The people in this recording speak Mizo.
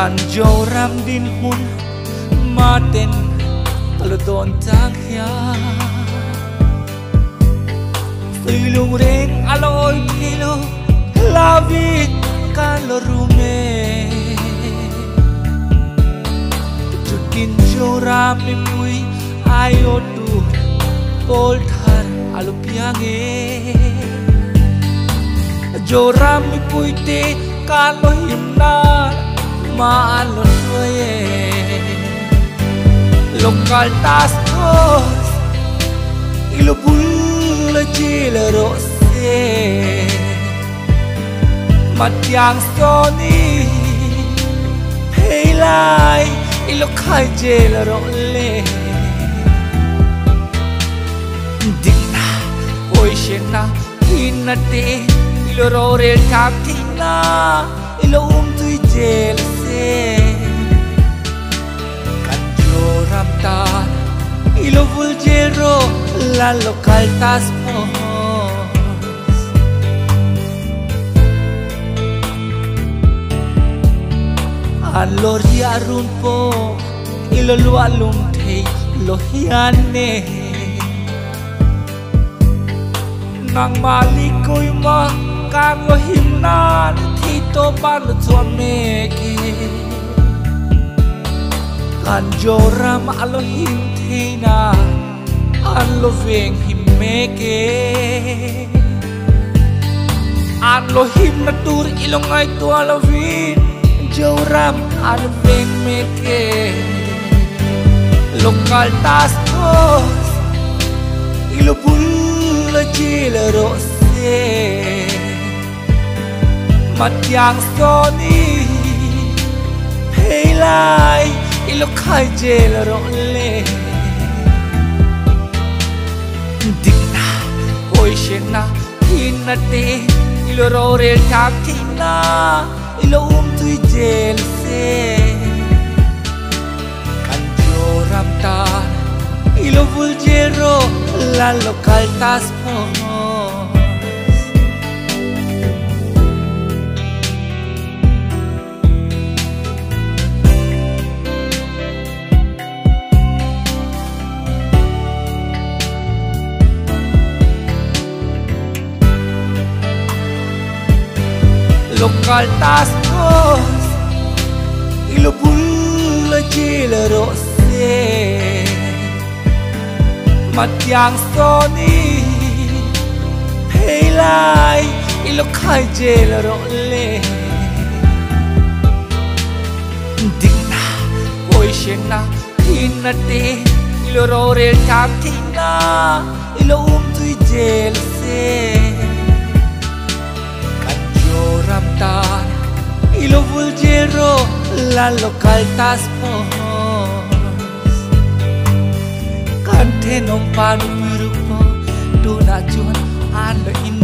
Kan Joram din hun maten alo don chang hian Suilung reng aloy thilo lavit kan lo rume Chutin Joram mi pui ayo tu pol thar alo piange Joram mi pui te kan lo himna ma alo hruai Local task force ilo bul jail ro se Matiang soni phei lai ilo khai jail ro le Dikna oi shena hinna te ilo ro rel thak thina ilo tui jail se Kan Joram ta ilo vul jail ro la local task force An lo ria run po ilo lua lum thei lo hian ne Nang mali koi ma kan lo him nan thi to ban lo chuan me ke Kan Joram alo him thei na an lo veng him me ke An lo him na tur ilo ngai tua lo vin Joram an veng me ke Local task force ilo bul jail ro se Matiang soni phei lai ilo khai jail ro le Dikna oi shena hinna te ilo ro rel thak thina ilo tui jail se Kan Joram ta ilo vul jail ro la local task force Local task force ilo bul jail ro se Matiang soni phei lai ilo khai jail ro le Dikna oi shena hinna te ilo ro rel thak thina ilo tui jail se Kan Joram ta ilo vul jail ro la local task force Kan thenom panu piru po tu na chuan an lo in